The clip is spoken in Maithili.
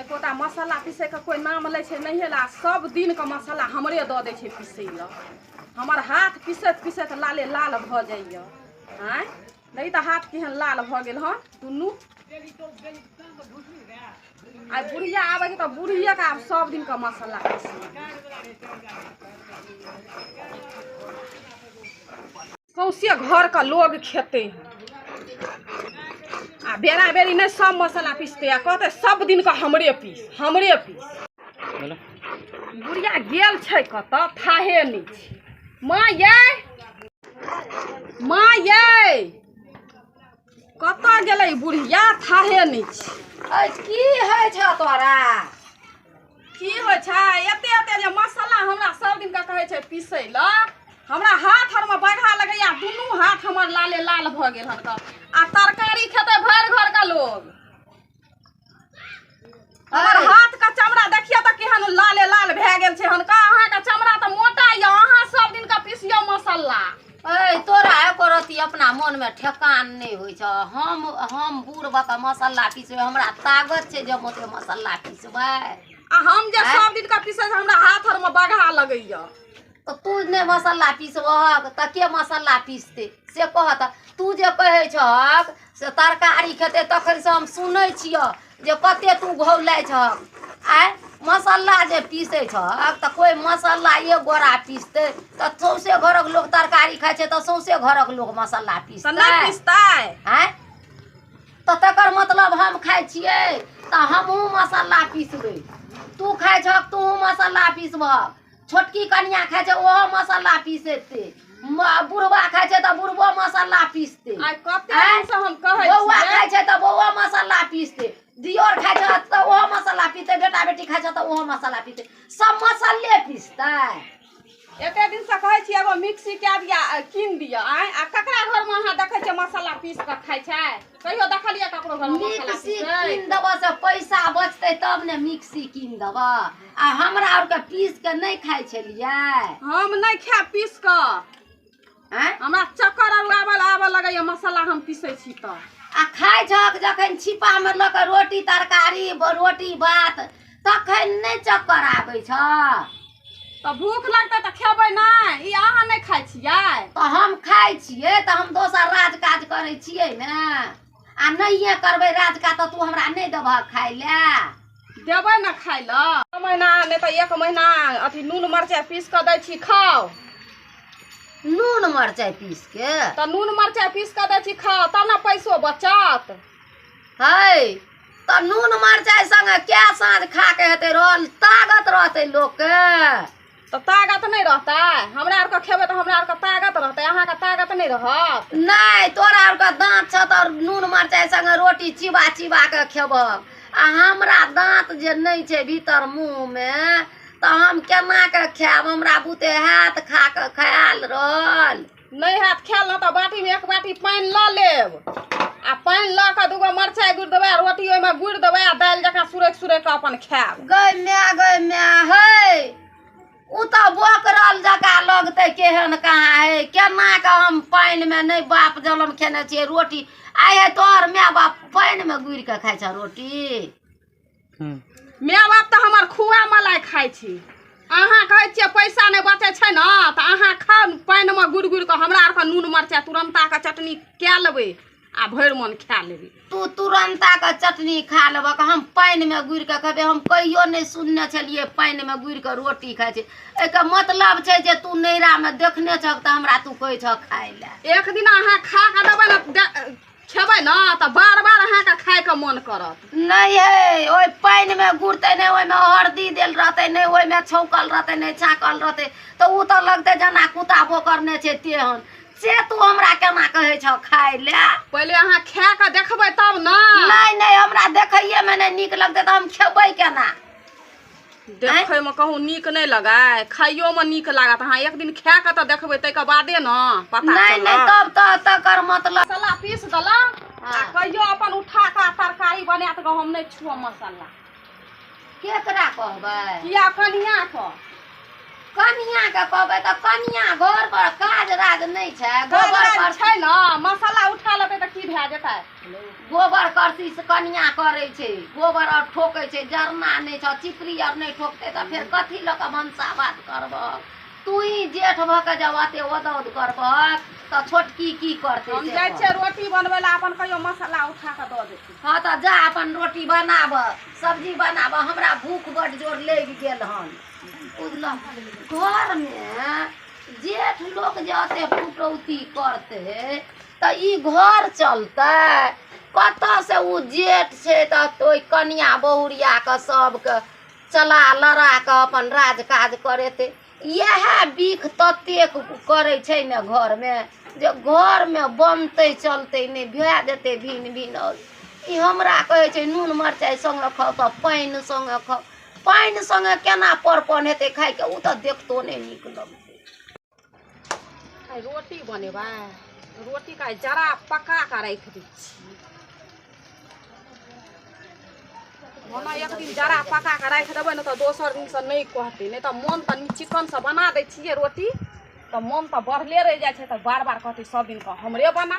एकोटा मसाला पीसैके कोइ नाम लै छै नहिए ला, सब दिनके मसाला हमरे दऽ दै छै पीसै लए। हमर हाथ पीसैत पीसैत लाले लाल भऽ जाइए। आँय नहि तऽ हाथ केहन लाल भऽ गेल हन दुनू। आइ बुढ़िया आबै छै तऽ बुढ़िएके आब सब दिनके मसाला पीसै। सौंसे घरके लोग खेतै हन आ बेरा बेरी नहि सब मसाला पीसतै आ कहतै सब दिनके हमरे पीस हमरे पीस। बुढ़िया गेल छै कतऽ थाहे नहि छै। माँ यै, माँ यै, कतऽ गेलै बुढ़िया थाहे नहि छै। की होइ छौ तोरा? की होइ छै एते एते जे मसाला हमरा सब दिनका कहै छै पीसै लए, हमरा हाथ आरमे बाघा लगैया, दुनू हाथ हमर लाले लाल भऽ गेल हन। आ तरकारी खेतै भरि घरके लोग। हमर हाथ के चमड़ा देखियौ तऽ केहन लाले लाल भए गेल छै हनका। अहाँके चमड़ा तऽ मोटा यऽ, अहाँ सब दिनका पीसियौ मसाला। ऐ तोरा एको रत्ती अपना मनमे ठेकान नहि होइ छौ। हम बूढ़ भऽ कऽ मसाला पीसबै, हमरा ताकत छै जे हम ओते मसाला पीसबै? आ हम जे सब दिनका पीसै हमरा हाथ आरमे बाघा लगैया। तऽ तू नहि मसाला पीसबहक तऽ के मसाला पीसतै से कह। तऽ तू जे कहै छहक से तरकारी खेतै, तखनसँ हम सुनै छियह जे कते तू घौलै छहक। आँय मसाला जे पीसै छहक तऽ कोइ मसाला एक गोरा पीसतै तऽ सौंसे घरक लोक तरकारी खाइ छै, तऽ सौंसे घरक लोक मसाला पीसतै? नहि पीसतै। आँय तऽ तकर मतलब हम खाइ छियै तऽ हमहूँ मसाला पीसबै, तू खाइ छहक तूहूँ मसाला पीसबहक, छोटकी कनिया खाइ छै ओहो मसाला पीसेतै, बुढ़बा खाइ छै तऽ बुढ़बो मसाला पीसतै। बौआ खाइ छै तऽ बौआ मसाला पीसतै, दियोर खाइ छै तऽ ओहो मसाला पीसतै, बेटा बेटी खाइ छै तऽ ओहो मसाला पीसतै, सब मसाले पीसतै। एते दिनसँ कहै छियै एगो मिक्सी कए दिअ, कीन दिअ। आँय आ ककरा घरमे अहाँ देखै छियै मसाला पीस कऽ खाइ छै? कहियो देखलियै ककरो घरमे मसाला? मिक्सी कीन देबऽ से पैसा बचतै तब ने मिक्सी कीन देबऽ। आ हमरा आरके पीस के नहि खाइ छलियै? हम नहि खायब पीस कऽ। हमरा चक्कर आर आबऽ आबऽ लगैया मसाला हम पीसै छी तऽ। आ खाइ छहक जखन छिपामे लऽ कऽ रोटी तरकारी रोटी भात तखन नहि चक्कर आबै छ? तऽ भूख लगतै तऽ खेबै नहि? ई अहाँ नहि खाइ छियै? तऽ हम खाइ छियै तऽ हम दोसर राज काज करै छियै ने। आ नहिए करबै राज काज तऽ तू हमरा नहि देबहक खाइ लए? देबै ने खाइ लए। महीना नहि तऽ एक महीना अथी नून मरचाइ पीस कऽ दै छी, खाउ। नून मरचाइ पीस के? तऽ नून मरचाइ पीस कऽ दै छी, खाउ, तब ने पैसो बचत। है तऽ नून मरचाइ संगे कै साँझ खा के हेतै रहल, ताकत रहतै लोकके? तऽ ताकत नहि रहतै? हमरा आरके खेबै तऽ हमरा आरके ताकत रहतै, अहाँके ताकत नहि रहत? नहि, तोरा आरके दाँत छह तऽ नून मरचाइ संगे रोटी चिबा चिबा कऽ खेबहक, आ हमरा दाँत जे नहि छै भीतर मुँहमे तऽ हम केना कऽ खायब? हमरा बुते हैत खा कऽ खायल रहल? नहि हैत खायल ने तऽ बाटीमे एक बाटी पानि लऽ लेब आ पानि लऽ कऽ दूगो मरचाइ गुड़ि देबै आ रोटी ओहिमे गुड़ि देबै आ दालि जकाँ सुरकि सुरकि कऽ अपन खायब। गै माय, गै माय, हे ओ तऽ बोकरल जकाँ लगतै केहन कहाँ है। केना कऽ हम पानिमे नहि बाप जनम खेने छियै रोटी। आइ हे तोहर माय बाप पानिमे गुड़ि कऽ खाइ छ रोटी? माय बाप तऽ हमर खुआ मलाई खाइ छी। अहाँ कहै छियै पैसा नहि बचै छै ने, तऽ अहाँ खाउ पानिमे गुड़ि गुड़ि कऽ, हमरा आरके नून मरचाइ तुरन्ताके चटनी कए लेबै आ भरि मन खा लेबै। तू तुरन्ताके चटनी खा लेबक, हम पानिमे गुड़ि कऽ खेबै? हम कहियो नहि सुनने छलियै पानिमे गुड़ि कऽ रोटी खाइ छै। एहिके मतलब छै जे तू नैहरामे देखने छहक तऽ हमरा तू कहै छह खाइ लए। एक दिन अहाँ खा कऽ देबै ने, खेबै ने तऽ बार बार अहाँके खायके मन करत। नहि हे, ओहि पानिमे गुड़तै नहि, ओहिमे हरदी देल रहतै नहि, ओहिमे छौंकल रहतै नहि, छाँकल रहतै तऽ ओ तऽ लगतै जेना कुत्ता बोकरने छै तेहन। से तू हमरा केना कहै छह खाइ लए? पहिले अहाँ खा कऽ देखबै तब ने। नहि नहि, हमरा देखैएमे नहि नीक लगतै तऽ हम खेबै केना? देखैमे कहूँ नीक नहि लगै, खाइयोमे नीक लागत। अहाँ एक दिन खा कऽ तऽ देखबै, ताहिके बादे ने पता। नहि नहि, तब तऽ तकर मतलब मसाला पीस देलहुँ आ कहियो अपन उठा कऽ तरकारी बनायत गऽ, हम नहि छुअब मसाला। केकरा कहबै? किया, कनिया कऽ। कनिया के कहबै तऽ कनिया घर पर काज राज नहि छै, गोबर काज पर छै ने, मसाला उठा लेतै तऽ की भए जेतै? गोबर करसी से कनिया करै छै, गोबर आर ठोकै छै, जरना नहि छौ, चिपरी आर नहि ठोकतै तऽ फेर कथी लऽ कऽ भनसा भात करबह? तू ही जेठ भऽ कऽ जब अते ओदौद करबह तऽ छोटकी की करतै? हम से जाइ कह। छियै रोटी बनबै लए, अपन कहियो मसाला उठा कऽ दऽ देतै। हँ तऽ जा, अपन रोटी बनाब, सब्जी बनाब, हमरा भूख बड्ड जोर लागि गेल हन। बुझलह, घरमे जेठ लोक जे अते फुटौती करतै तऽ ई घर चलतै कतऽसँ? ओ जेठ छै तऽ ओहि कनिया बहुरियाके सबके चला लड़ा कऽ अपन राज काज करेतै। इएह बिख ततेक करै छै ने घरमे जे घरमे बनतै चलतै नहि, भए जेतै भिन्न भिन्न। ई हमरा कहै छै नून मरचाइ सङ्गे खाउ तऽ पानि सङ्गे खाउ। पानि सङ्गे केना परपन हेतै खायके? ओ तऽ देखतो नहि नीक लगतै। आइ रोटी बनेबै, रोटीके आइ जरा पका कऽ राखि दै छियै। ओना एक दिन जरा पका कऽ राखि देबै ने तऽ दोसर दिनसँ नहि कहतै। नहि तऽ मोन तऽ चिकनसँ बना दै छियै रोटी तऽ मोन तऽ बढ़ले रहि जाइ छै, तऽ बार बार कहतै सब दिनके हमरे बना।